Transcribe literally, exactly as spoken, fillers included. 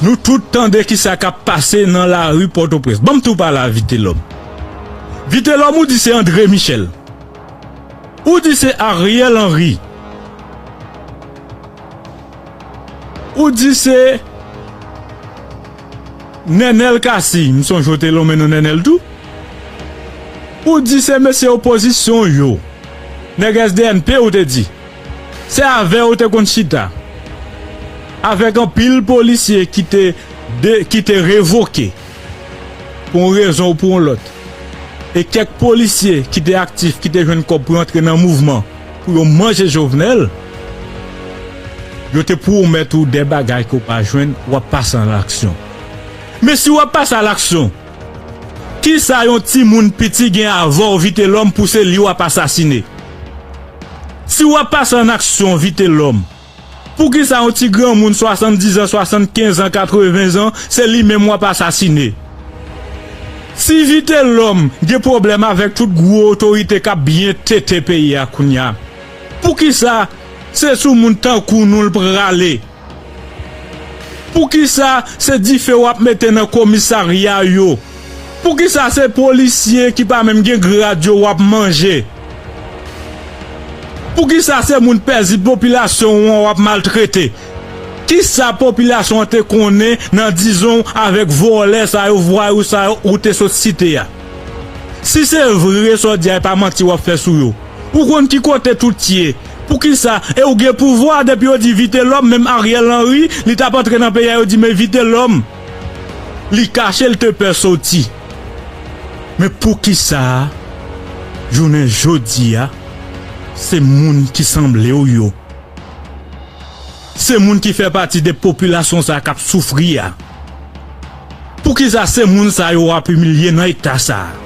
Nou tout tande ki sa k ap pase nan lari Pòtoprens. Ban m tou pale a Vitelòm. Vitelòm, ou di se André Michel. Ou di se Ariel Henry. Ou di se Nenel Cassy. M sonje w te lonmen non Nenel tou. Ou di se mesye opozisyon yo. Nèg S D N P ou te di. Se avè yo te konn chita. Avèk anpil polisye ki te, de, ki te revoke pou yon rezon ou pou yon lòt. E kèk polisye ki te aktif, ki te jwenn kòb pou yo antre nan mouvman, pou yo manje Jovenel, yo te pwomèt ou de bagay ke w pa jwenn, w ap pase an aksyon. Men si w ap pase a laksyon, kisa yon timoun piti gen avè w, Vitelòm, pou se li w ap asasine? Si w ap pase an aksyon, Vitelòm, poukisa yon ti granmoun swasanndiz an, swasannkenz an, katreven zan, se li menm w ap asasine? Si Vitelòm gen pwoblèm avèk tout gwo otorite k ap byen tete peyi a kounye a, poukisa se sou moun tankou nou l prale? Poukisa se dife w ap mete nan komisarya yo? Poukisa se polisye ki pa menm gen grad yo w ap manje? Poukisa se moun pèzi popilasyon w an w ap maltrete? Kisa popilasyon an te konnen nan dizon avèk vòlè sa yo, vwayou sa yo ou te sot site a? Si se vre sa w di a, e pa manti w ap fè sou yo, ou konn ki kote tout ye? Poukisa? E ou gen pouvwa, depi yo di Vitelòm, menm Ariel Henry, li t ap antre nan peyi a, yo di men Vitelòm. Li kache, li te pè soti. Men poukisa, jounen jodi a, se moun ki sanble w yo, se moun ki fè pati de popilasyon sa k ap soufri a, poukisa se moun sa yo w ap imilye nan eta sa a?